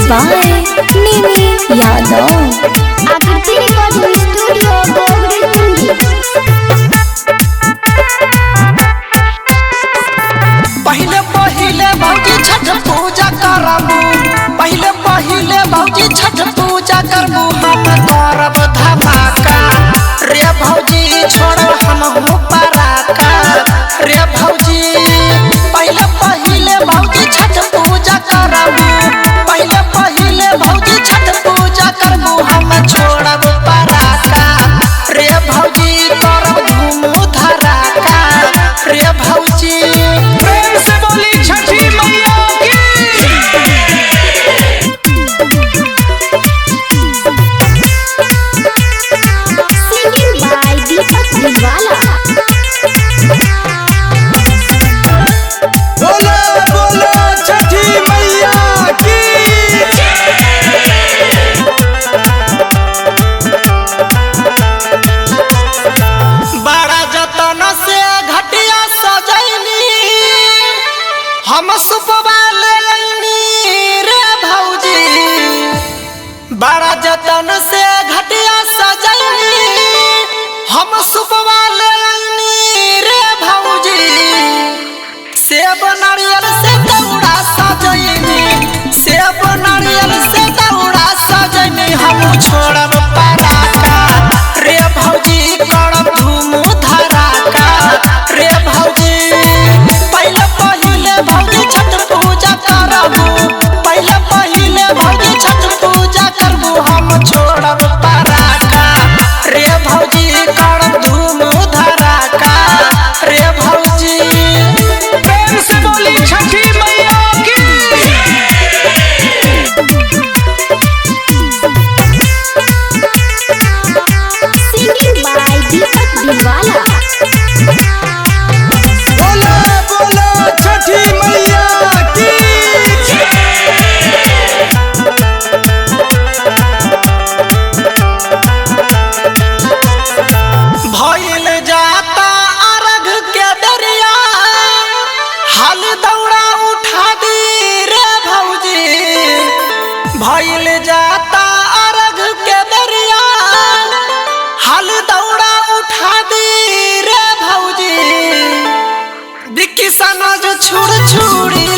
by Nimi Yadav. Aakriti recording studio Gogri Kundi. पहिले पहिले भौजी छठ पूजा करबू, पहिले पहिले भौजी छठ पूजा करबू, हम करब धमाका रे भौजी, छोड़ब हमहू पराका रे भौजी। पहिले पहिले भौजी छठ पूजा करबू, पहिले पहिले भौजी छठ पूजा करबू, हम छोड़ब पराका रे भौजी, करब धूम धड़ाका रे भौजी। प्रेम से बोली छठी मैया की। Singing by Deepak दिलवाला। बोलो बोलो छठी मैया की। बड़ा जतन से घटिया सजैनी, हम सुपवा ले अइनी रे भौजी। बड़ा जतन से घटिया सजैनी, हम सुपवा ले अइनी रे भौजी। सेब नारियल से दौड़ा सजैनी, सेब नारियल से दौड़ा सजैनी, हम छोड़ब पराका रे भौजी, करब धूम धड़ाका रे भौजी। पहिले पहिले भौजी छठ पूजा करबू, पहिले पहिले भौजी छठ पूजा करबू, हम छोड़ब पराका रे भौजी, करब धूम धड़ाका रे भौजी। प्रेम से बोली छठी मैया की। Singing by Deepak दिलवाला। बोलो बोलो छठी मैया की। भइल जाता अर्घ के दरिया, हाल दौड़ा उठा दी रे भौजी। भइल जाता अर्घ के दरिया, हाल दौड़ा उठा दी रे भौजी। बिक्की सनज छुड़ छुड़ी।